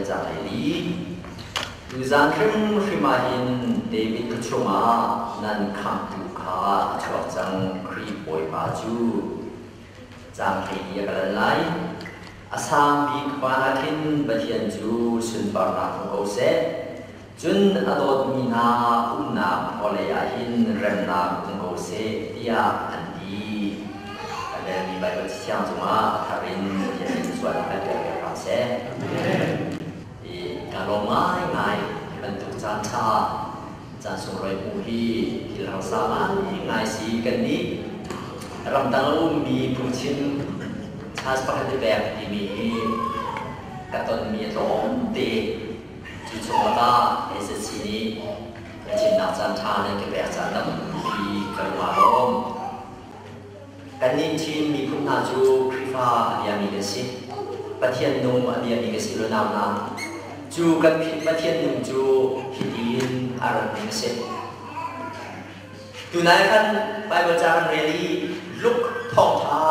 Caang 14. Tuzaan hrimhrim ah hin David khuachung ah nan khamhtu kha a chuak cang, Khrih Bawipa cu. Caang 14 a ka lal lai. A sang bik van ah khin Pathian cu sunparnak hmu ko seh. Cun a dawtmi hna umnak vawlei ah hin remnak um ko seh tiah an ti. Kan relmi Baibal Cathiang cungah a thar in Pathian nih thluachuahnak kan pek hram seh. I ka lawm ngaingai hi bantuk caan ṭha caan sunglawi hmuh hi thil harsa ngaingai si. Kannih ramdang a ummi phungchim chance pakhat i pek timi hi ka tonmi a tlawmte. Cu chung lakah SSC nih ka chimnak caan ṭha nan ka pek caan tampi ka lung aa lawm. Kannih Chin miphun hna cu Khrihfa a biami kan si. Pathian nung a biami kan si lo nau hna. Cu kan Pathian nung cu hitin a rat ning a si. Tunai khan Baibal ca kan rel i Luke thawngṭha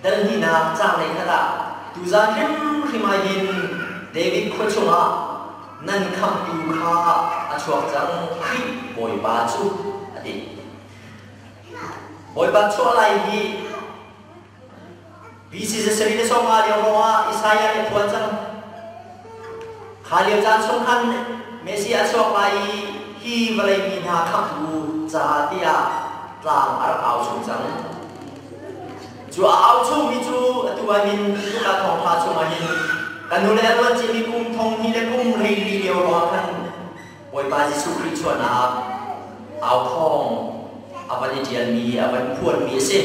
dal hnihnak caang lei khat ah tuzaan hrimhrim ah hin David khua chungah nan khamhtu kha a chuak cang Khrih Bawipa cu a ti. Bawipa chuah lai hi BC zasarih le 50 lio hrawngah Isaiah nih a phuan cang. Kha lio caan chung khan Messiah a chuak lai i hi vawlei mi hna khamhtu caah tiah tlang a rak au chung cang. Cu a au chungmi cu atu ah hin Luka thawngṭha chungah hin kan nu le a luan ciami kum thong hnih le kum 14 lio ruangah khan Bawipa Jesuh Khrih chuahnak authawng a van i ṭialmi, a van phuanmi a si.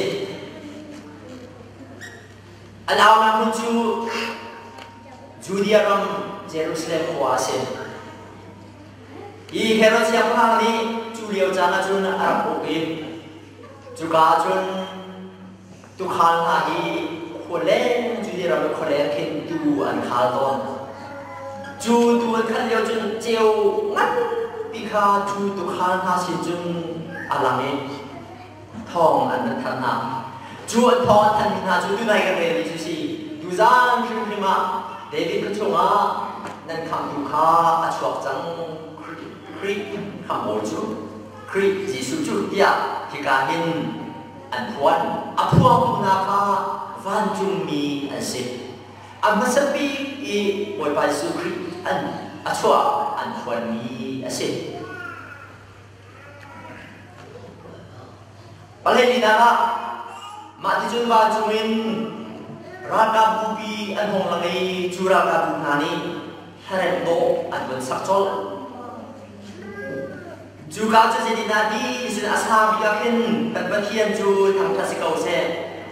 An aunak hmun cu Judea ram Jerusalem khua a si. Hi Herod siangpahrang nih cu lio caan ah cun a rak uk i cuka ah cun tuukhal hna hi khualeng Judea ram i khualeng khin tuu an khal tawn. Cu tuu an khalh lio cun ceu nganpi kha cu tuukhal hna sin cun a lang i thawng an rak thanh hna. Cu an thawng an thanhmi hna cu tunai kan relmi cu si. Tuzaan hrimhrim ah David khuachung ah nan khamhtu kha a chuak cang Khrih khamhbawi cu Khrih Jesuh cu tiah hika hin an phuan. A phuangtu hna kha vancungmi an si. A hmasa bik i Bawipa Jesuh Khrih an a chuah an phuanmi a si. Palehlinak ah mah ticun vancung in ralkap bupi an hong lang i cu ralkap bu hna nih hlaremh dawh an vun sak colh. Cuka cu zeitindah ti sin a sa bik ah khin kan Pathian cu thangṭhat si ko seh.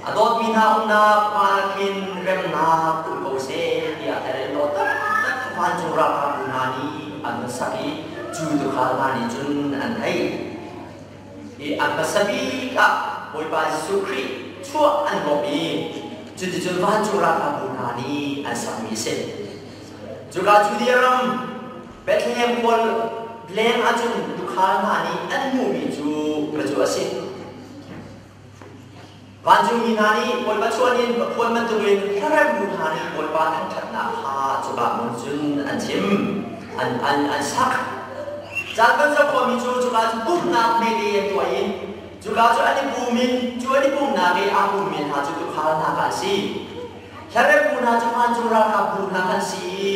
A dawtmi hna umnak hma ah khin remnak um ko seh tiah a rel dawt taktak vancung ralkapbu hna nih an vun sak i cu tuukhal hna nih cun an theih. I a hmasa bik ah Bawipa Jesuh Khrih chuah an lawmh i cuticun vancung ralkapbu hna nih an sakmi a si. Cuka Judea ram Bethlehem khual leng ahcun tuukhal hna nih an hmuhmi cu cu a si. Vancungmi hna nih Bawipa chuan in phuan bantukin hlarembu hna nih Bawipa thangṭhatnak kha cuka hmun cun an chim, an sak. Caan kan zoh khawhmi cu cuka cu pumhnak hmete an tuah i cuka cu an i pum i cu an i pumhnak i aa pummi hna cu tuukhal hna kha an si. Hlarembu hna cu vancung ralkapbu hna kha an si i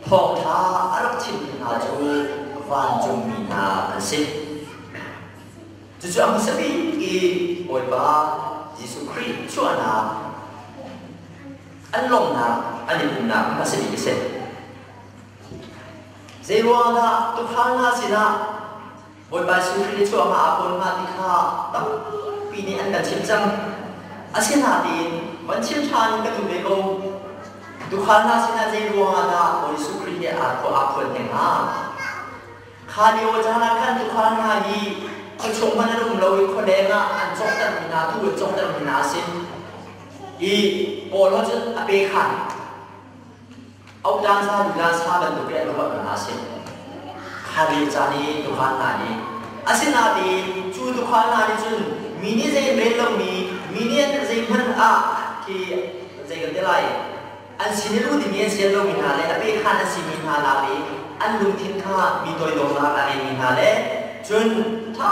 thawngṭha a rak chimmi hna cu vancungmi hna an si. Cucu a hmasa bik i Bawipa Jesuh Khrih chuahnak an lawmhnak an i pumnak hmasa bik a si. Zeiruangah tuukhal hna sinah Bawipa Jesuh Khrih nih chuah hnga a kawl hnga ti kha tampi nih an kan chimh cang. Asinain van chim ṭhan in ka duh ve ko. Tuukhal hna sinah zei ruangah dah Bawi Jesuh Khrih nih aa phuan te hnga? Kha lio caan ah khan tuukhal hna hi khuachung hmanh an um lo i khualeng ah an cawktermi hna, tuu an cawktermi hna a si. I Paul cun a pe khan. Auhdan sa duhdan sa bantuk in an ruah hna a si. Kha lio caan i tuukhal hna nih asinain cu tuukhal hna nih cun mi nih zei an rel lomi mi nih an zeihmanh ah khi zei kan ti lai an An sin i lu ding i an sian lomi hna le a pekhan an simi hna lak i an lungthin kha mi toidornak a ngeimi hna le cun ṭha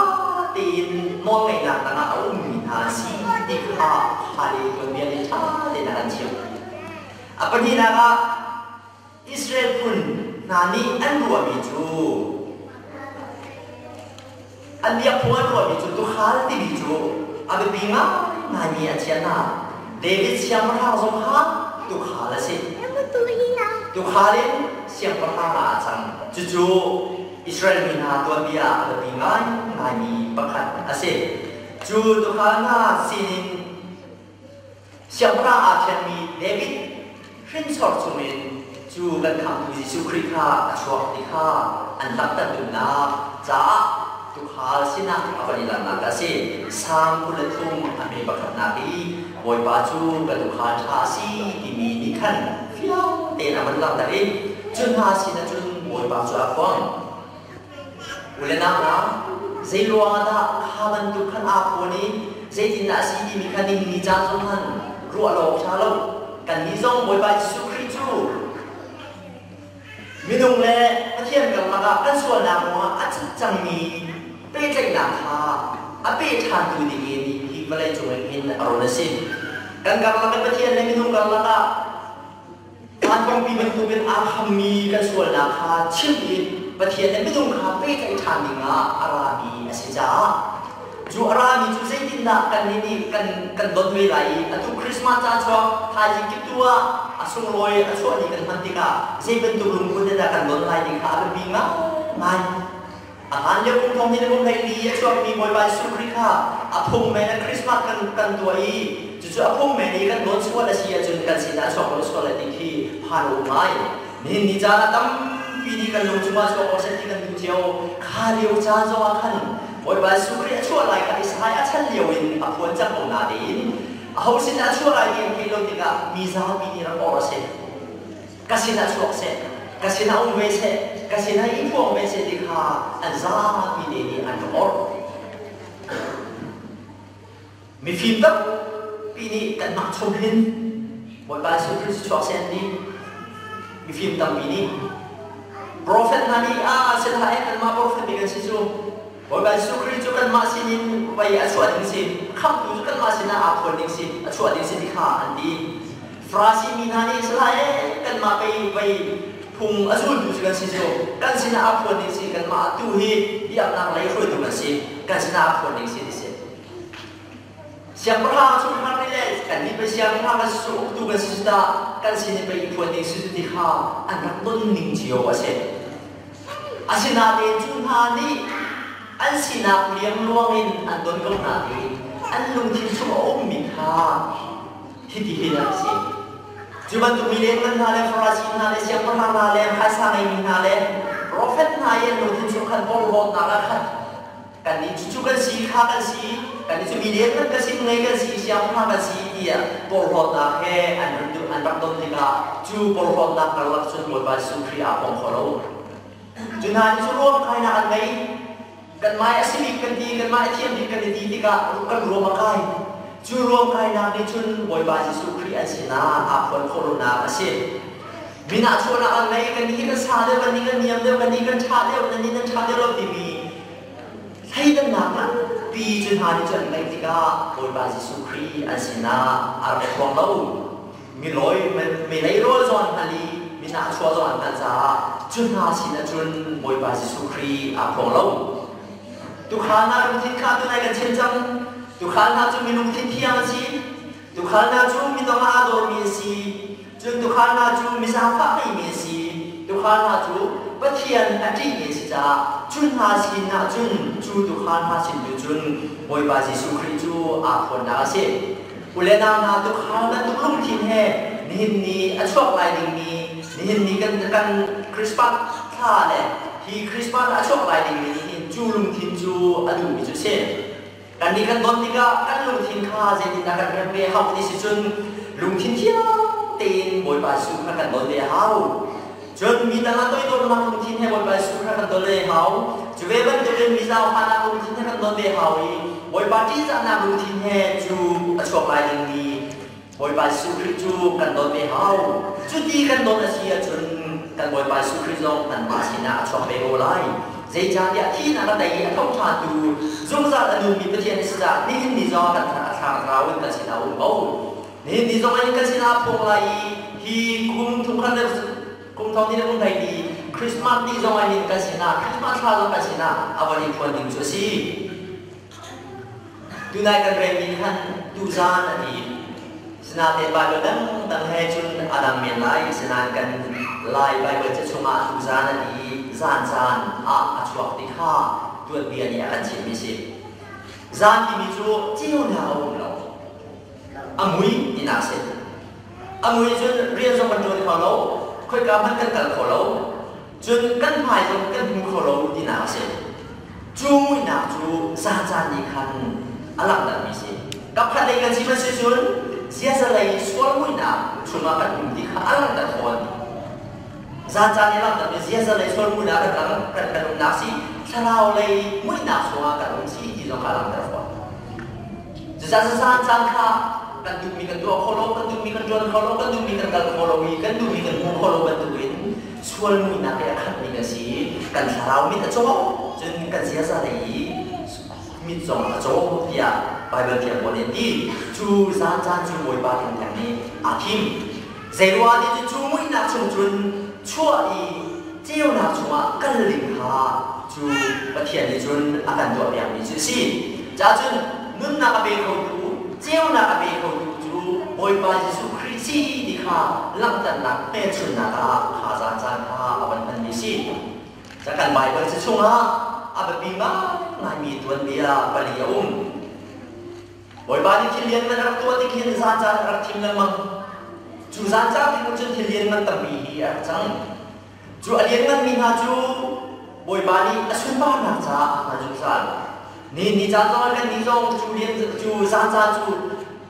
tein nawlngeihnak tangah a ummi hna an si ti kha hal i tuanbia nih ṭha tein a kan chimh. A pahnihnak ah Israel phun hna nih an ruahmi cu an biakphung an ruahmi cu tuukhal timi cu a biapi ngaingaimi an chiah hna. David siangpahrang zong kha tuukhal a si. Tuukhal in siangpahrang ah aa cang. Cucu Israel mi hna tuanbia ah a biapi ngaingaimi pakhat a si. Cu tuukhal hna sinin Siangpahrang aa thiangmi David hrinsor chungin cu kan Khamhtu Jesuh Khrih kha a chuak ti kha an langhter duhnak caah tuukhal sinah a van i langhnak a si. Salm 23 a hme pakhatnak i Bawipa cu ka tuukhal ṭha a si timi nih khan fiang tein a van langhter i cu hna sinah cun Bawipa cu a phuang. U le nau hna, zei ruangah dah kha bantuk khan aa phuan i zeitindah a si timi kha nihin ni caan zong khan ruah lo awk ṭha lo. Kannih zong Bawipa Jesuh Khrih cu minung le Pathian karlak ah kan sualnak ruangah a cut cangmi pehtlaihnak kha a pe ṭhantu dingin hi vawleicung in hin a run a si. Kan karlak i Pathian le minung karlak ah Vanpangpi bantukin aa khammi kan sualnak kha chimh i Pathian le minung kha pehtlaih ṭhan dingah a rami a si caah cu a rami cu zeitindah kannih nih kan don ve lai i atu Christmas caan chuak thaizing kiptu ah a sunglawi a chuah ni kan hman tikah zei bantuk lungput in dah kan don lai ti kha a biapi ngaingai. A hlan lio kum thong hnih le kum 14 a chuakmi Bawipa Jesuh Khrih kha a phung men in Christmas kan tuah i cucu a phung men i kan dawn sual a si ahcun kan sinah a chuak lo sual lai ti khi phan a um ngai. Nihin ni caan ah tampi nih kan lung chungah chuak ko seh ti kan duh cio. Kha lio caan zongah khan Bawipa Jesuh Khrih a chuah lai kha Isaiah a chan lio in a phuan cang ko natein aho sinah a chuah lai ti an theih lo tikah mi zapi nih rak or a si. Ka sinah chuak seh, ka sinah um ve seh, ka sinah i phuang ve seh ti kha an zapi te nih an ka orh. Mifim tampi nih kanmah chung hin Bawipa Jesuh Khrist chuak seh an ti. Mifim tampi nih Prophet hna nih a si hlah eh, kanmah prophet mi kan si cu. Bawipa Jesuh Khrist cu kanmah sinin vei a chuah ding si, khamhtu cu kanmah sinah aa phuan ding si, a chuah ding si ti kha an ti. Farasi mi hna nih salah ee, kanmah pei vei phung a zultu cu kan si cu, kan sinah aa phuan ding si, kanmah tu hi biaknak lei hruaitu kan si, kan sinah aa phuan ding si ti si. Siangpahrang chungkhar nih le kannih pei siangpahrang kan si cu, uktu kan si cu tah, kan sin i pei i phuan ding si cu ti kha an rak ton ning cio a si. Asinain cu hna nih an sinak liangluang in an don ko nain an lungthin chung a ummi kha hitihin an si. Cu bantuk mi lengman hna le Farasi hna le siangpahrang hna le phaisa ngeimi hna le profet hna i an lungthin chung khan porhlawtnak ah khan kannih cucu kan si, kha kan si, kannih cu mi lengman kan si, ngei kan si, siangpahrang kan si tiah porhlawtnak he an rak don tikah cu porhlawtnak karlak cun Bawipa Jesuh Khrih aa pong kho lo. Cu hna nih cu ruamkainak an ngei. Kanmah a si bik kan ti, kanmah a thiam bik kan i ti tikah kan ruam a kai. Cu ruamkainak nih cun Bawipa Jesuh Khrih an sinah aa phuan khawh lonak a si. Min ah chuahnak an ngei, kan nih kan sa deuh, kan nih kan niam deuh, kan nih kan ṭha deuh, nan nih nan ṭha deuh lo timi thleidannak nganpi cu hna nih cun an ngeih tikah Bawipa Jesuh Khrih an sinah a rak i phuang lo. Milawi milei rawl zong an hngal i mi nahchuah zong an hngalh caah cu hna sinah cun Bawipa Jesuh Khrih aa phuang lo. Tuukhal hna lungthin kha tunai kan chim cang. Tuukhal hna cu mi lungthin thiang an si. Tuukhal hna cu midang ah aa dawrmi an si. Cun tuukhal hna cu mi zaangfah ngeimi an si. Tuukhal hna cu Pathian a ṭihmi an si caah cu hna sinah cun cu tuukhal hna sin tu cun Bawipa Jesuh Khrih cu aa phuannak a si. U le nau hna, tuukhal bantuk lungthin he nihin ni a chuak lai dingmi, nihin ni kan Christmas thla le hi Christmas a chuak lai dingmi nih hin cu lungthin cu a duhmi cu si. Kannih kan don tikah kan lungthin kha zeitindah kan remh ve hau ti si cun lungthin thiang tein Bawipa Jesuh kha kan don ve a hau. Cun mi dang ah toidornak lungthin he Bawipa Jesuh kha kan don ve hau. Cu ve bantukin mi zaangfahnak lungthin he kan don ve hau i Bawipa ṭihzahnak lungthin he cu a chuak lai dingmi Bawipa Jesuh Khrih cu kan don ve hau. Cuti kan dawt a si ahcun kan Bawipa Jesuh Khrih zong kanmah sinah a chuak ve ko lai. Zeicahtiah thihnak a tei i a tho ṭhantu zungzal a nungmi Pathian a si caah nihin ni zong kan thlarau in kan sinah a um ko. Nihin ni zong in kan sinah a phuang lai i hi kum thongkhat le kum thong ni le kum hlei ni Christmas ni zong ah hin kan sinah Christmas thla zong kan sinah a von i phuan ding cu a si. Tunai kan relmi khan tuzaan a ti. Sinain Bible dangdang he cun a dang men lai. Sinain kan Lai Bible ca chungah tuzaan a ti i zan caan ah a chuak ti kha tuanbia nih a kan chimmi a si. Zan timi cu ceunak a um lo. A mui tinak a si. A mui cun rian zong kan ṭuan kho lo, khoika hmanh kan kal kho lo. Cun kan hmai zong kan hmu kho lo tinak a si. Cu muihnak cu zacan nih khan a langhtermi a si. Kapkhat lei kan chim a si cun ziaza lei sual muihnak chungah kan um ti kha a langhter fawn. Zacan nih a langhtermi ziaza lei sual muihnak kan umnak si, thlarau lei muihnak chungah kan um si ti zong kha a langhter fawn. Cucaah caan kha kan duhmi kan tuah kho lo, kan duhmi kan ṭuan kho lo, kan duhmi kan kal kho lo i kan duhmi kan hmu kho lo bantukin sual muihnak he a khatmi kan si i kan thlarau mit a caw, cun kan ziaza lei i mit zong a caw tiah Baibal thiang pawl nih an ti. Cu zan caan cu Bawipa thengtheng nih aa thim. Zeiruah ti cu cu muihnak chung cun chuah i ceunak chungah kal ding kha cu Pathian nih cun a kan tuahpiakmi cu a si. Cacun nunnak a pe khotu, ceunak a pe khotu cu Bawipa Jesuh Khrih si ti kha langhternak hmelchunhnak ah kha zan caan kha a van hmanmi a si. Kan Baibal ca chungah a biapi ngaingaimi tuanbia pali a um. Bawipa nih thil lianngan a rak tuah tik hin zan caan a rak thim lengmang. Cu zan caan thim cun thil lianngan tampi hi a rak cang. Cu a liannganmi hna cu Bawipa nih a sunparnak caah a hman zungzal. Ni ni caan zongah kan nih zong cu lian cu zan caan cu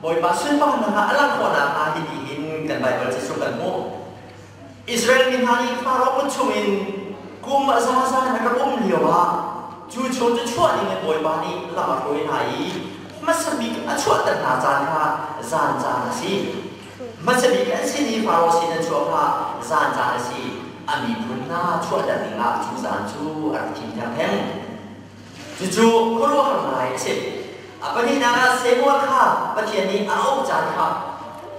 Bawipa sunparnak ah a langh khawhnak hnga hi ti hin kan Baibal ca chung kan hmuh. Israel mi hna nih Faraoh kut chungin kum a zaza in a rak um lioah cu chung cu chuah dingin Bawipa nih lam a hruai hna i hmasa bik a chuahter hna caan kha zan caan a si. Hmasa bik an sin i Faraoh sin an chuah kha zan caan a si. A miphun hna chuahter dingah cu zan cu a rak thim thengtheng. Cucu khuaruahhar ngai a si. A pahnihnak ah Samuel kha Pathian nih a auh caan kha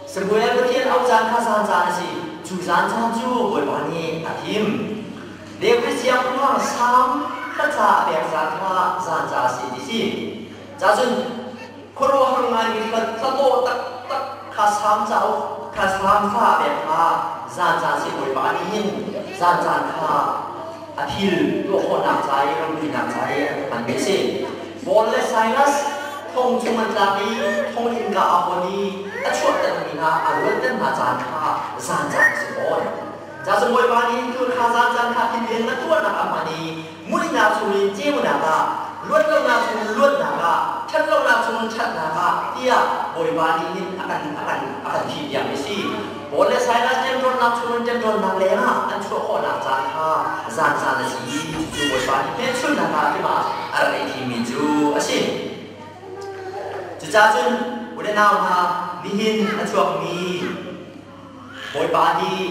Samuel Pathian auh caan kha zan caan a si. Cu zan caan cu Bawipa nih a thim. David siangpahrang Salm thlaca a pek caan kha zan ca a si ti si. Cacun khuaruahhar ngaimi hlatawh taktak kha Salm cauk kha Salm hla a pek kha zan caan si Bawipa nih hin zan caan kha a thil tuah khawhnak ca i ramhnuinak ca i an hmanmi a si. Paul le Silas thong chung an tlak i thonginn ka a hawn i a chuahtermi hna a luatter hna caan kha zan caan a si fawn. Ca cu Bawipa nih tu kha zan caan kha thil lian na tuahnak a hman i muihnak chungin ceunak ah, luatlonak chungin luatnak ah, ṭhatlonak chungin ṭhatnak ah tiah Bawipa nih hin a kan a kan a kan thimpiakmi a si. Paul le Silas ṭemṭawnnak chungin ṭemṭawnnak lengah an chuah khawhnak caan kha zan caan a si i cucu Bawipa nih hmelchunhnak ah timah a rak i thimmi cu a si. Cucaah cun u le nau hna, nihin a chuakmi Bawipa nih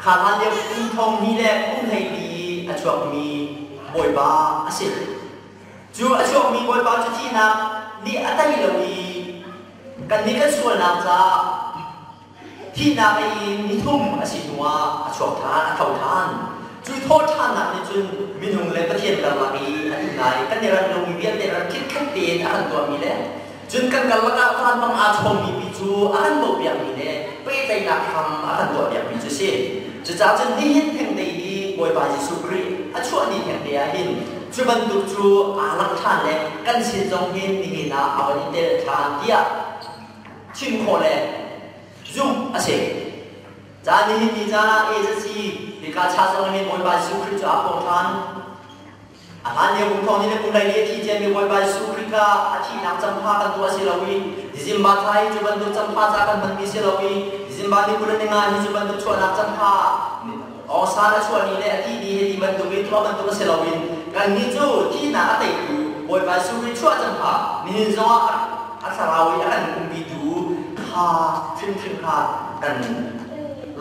kha hlan lio kum thong hnih le kum 14 i a chuakmi Bawipa a si. Cu a chuakmi Bawipa cu thihnak nih a tei lo i kannih kan sualnak caah thihnak i nithum a si hnuah a chuak ṭhan, a tho ṭhan. Cu thawhṭhannak nih cun minung le Pathian karlak i a nai kan i ran lomi vialte ran khitkhat tein a kan tuahmi le cun kan karlak ah vanpang aa chawmmi pi cu a kan bawhpiakmi le pehtlaihnak hram a kan tuahpiakmi cu a si. Cucaah cun nihin thengte i Bawipa Jesuh Khrih a chuah ni thengte ah hin cu bantuk cu aa langh ṭhan le kan sin zong hin nihin ah a von i tel ṭhan tiah chim khawh le zumh a si. Caan nihin ni caan ah agency hika cha zong hin Bawipa Jesuh Khrih cu aa phuang ṭhan. A hlan lio kum thong ni le kum lai li a thi ciami Bawipa Jesuh Khrih kha a thihnak campha kan tuah si lo i December thla hi cu bantuk campha ca kan hmanmi si lo i December ni 20 ni nga hi cu bantuk chuahnak campha Awsan a chuah ni le a thih ni hi ti bantuk i tuah bantuk a si lo in kannih cu thihnak a teitu Bawipa Jesuh Khrih chuah campha nihin zongah a thlarau i a kan umpitu kha. kha hrimhrim kha kan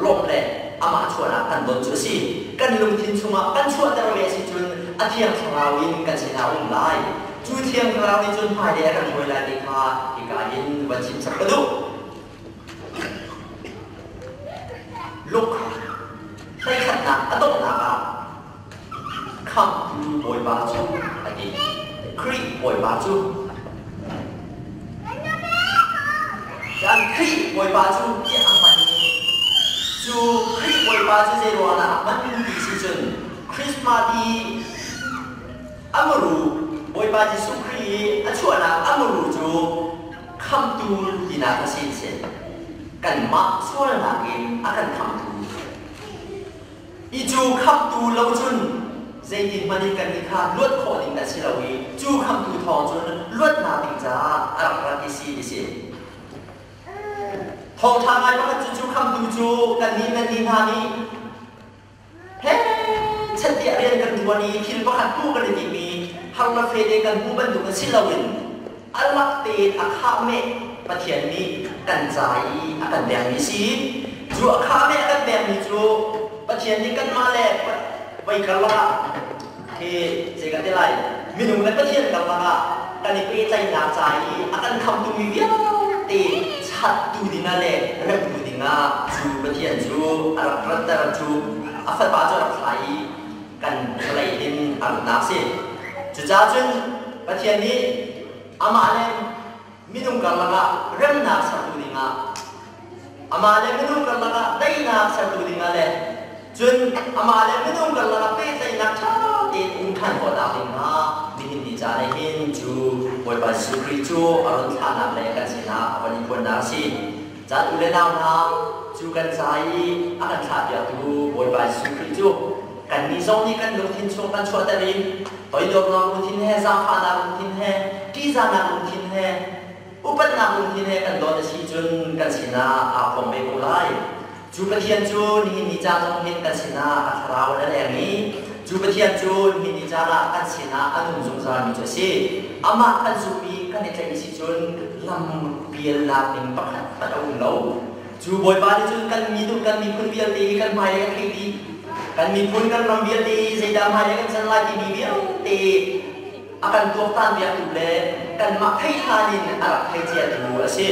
lawmh le amah chuahnak kan don cu a si. Kan lungthin chungah kan chuahter ve a si cun a Thiang Thlarau in kan sinah a um lai. Cu Thiang Thlarau nih cun hmailei a kan hruai lai ti kha hika hin van chim sak ka duh. Luke hleikhatnak a donghnak ah Khamhtu Bawipa cu a ti. Khrih Bawipa cu. Kan Khrih Bawipa cu tiah a hman i cu Khrih Bawipa cu zei ruangah dah a hman ti si cun Christmas i a muru Bawipa Jesuh Khrih i a chuahnak a muru cu khamhtu tinak a si si. Kanmah sualnak in a kan khamhtu. I cu khamhtu lo cun zeitin hmanh in kan nih kha luat khawh ding kan si lo i cu khamhtu thawng cun luatnak ding caah a rak rat i si ti si. Thawngṭha ngai pakhat cu cu khamhtu cu kannih nan nih hna nih he chattiah rian kan ṭuan i thil pakhat hmuh kan i tim i har le fe te kan hmuh bantuk in si loin a lak tein a khahmeh Pathian nih kan ca i a kan pekmi si. Cu a khahmeh a kan pekmi cu Pathian nih kanmah le voi karlak ah hi zei kan ti lai, minung le Pathian karlak ah kan i pehtlaihnak ca i a kan khamtu mi vialte chattu dingah le remtu dingah cu Pathian cu a rak ratter, cu a fapa cu a rak thlah i kan vawlei in a ratnak a si. Cucaah cun Pathian nih amah le minung karlak ah remnak sertu dingah, amah le minung karlak ah daihnak sertu dingah le cun amah le minung karlak ah pehtlaihnak ṭha tein um ṭhan khawhnak dingah nihin ni caan ah hin cu Bawipa Jesuh Khrih cu a run thlahnak le kan sinah a van i phuannak a si. Caan u le nau hna, cu kan ca i a kan thlahpiaktu Bawipa Jesuh Khrih cu kannih zong nih kan lungthin chung kan chuahter i toidornak lungthin he, zaangfahnak lungthin he, ṭihzahnak lungthin he, upatnak lungthin he kan dawt a si cun kan sinah aa phuang ve ko lai. Cu Pathian cu nihin ni ca zong hin kan sinah a thlarau in a leng i cu Pathian cu nihin ni caan ah kan sinah a nung zungzalmi cu a si. Amah kan zumh i kan i tlaih si cun lam pialnak ding pakhat hmanh a um lo. Cu Bawipa nih cun kan mi kan miphun vialte hi kan hmailei kan theih dih. Kan miphun kan ram vialte hi zeidah hmailei kan can lai timi vialte a kan tuaktan piaktu le kanmah theih hlan in a rak thei ciatu a si.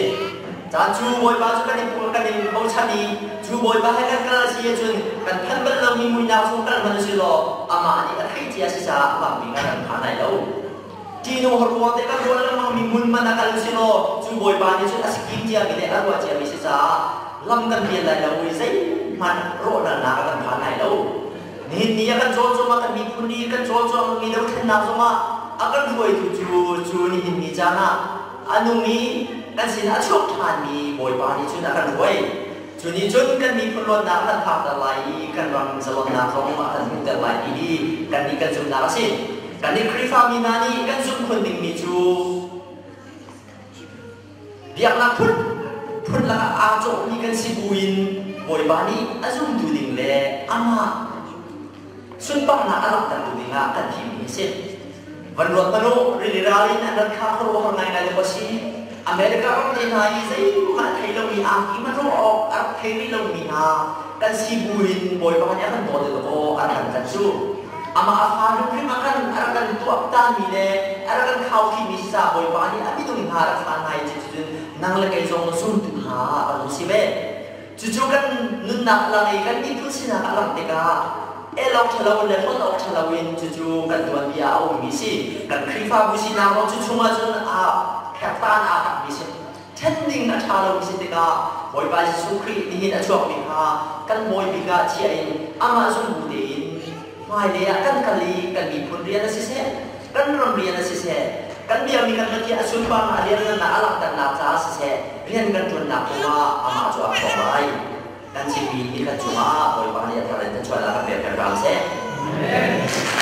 Caan cu Bawipa cu kan i kan i bochan i cu Bawipa he kan kal a si ahcun kan phanh bal lomi muihnak chung kal hmanh usih law amah nih a theih cia si caah lampi kan kan phan lai lo. Ṭihnung horkuang te kan ruah lengmang mi hmun hmanh ah kal usih law cu Bawipa nih cun a sikim ciami le a ruah ciami si caah lam kan pial lai lo i zeihmanh rawhralnak a kan phan lai lo. Nihin ni a kan cawl zongah kan miphun nih kan cawl cuahmahmi dothlennak zongah a kan hruaitu cu cu nihin ni caan ah a nung i kan sinah a chuak ṭhanmi Bawipa nih cun a kan hruai. Cu nih cun kan miphun luatnak a kan phakter lai i kan ram zalonnak zong a kan hmuhter lai ti hi kannih kan zumhnak a si. Kannih Khrihfami hna nih kan zumh khun dingmi cu biaknak phun phun lakah aa cawhmi kan si buin Bawipa nih a zumtu ding le amah sunparnak a langhtertu dingah kan thimmi a si. Van ruat hmanh u, rili ral in an rat kha khuaruahhar ngaingai dawh a si. America ram te hna i zeihmanh a thei lomi angki hmanh ruah awk a rak thei rih lomi hna kan si buin Bawipa nih a kan dawt i aw a rak kan tlanh cu. Amah a fa hrimhrim ah khan a rak kan tuaktanmi le a rak kan khaukhihmi si caah Bawipa nih a minung hna a rak thlah hna i cuticun nang le kei zong zumtu hna kan hung si ve. Cucu kan nunnak a lang i kan miphun sinak a langh tikah el awk ṭhalo le hlonh awk ṭhalo in cucu kan tuanbia a ummi si. Kan Khrihfabu sinak zong cu chungah cun aa phektan aa takmi si. Ṭhen ding a ṭha lomi si tikah Bawipa Jesuh Khrih nihin a chuakmi kha kan Bawi bik ah chia in amah zumbu tein hmailei ah kan kal i kan miphun rian a siseh, kan ram rian a siseh, kan biakmi kan Pathian a sunparnak a lianngannak a langhternak caah siseh, rian kan ṭuannak kongah amah cu a phuak lai. Kan chimmi hi kan cungah Bawipa nih a thar in thluachuahnak kan pek hram seh. Amen.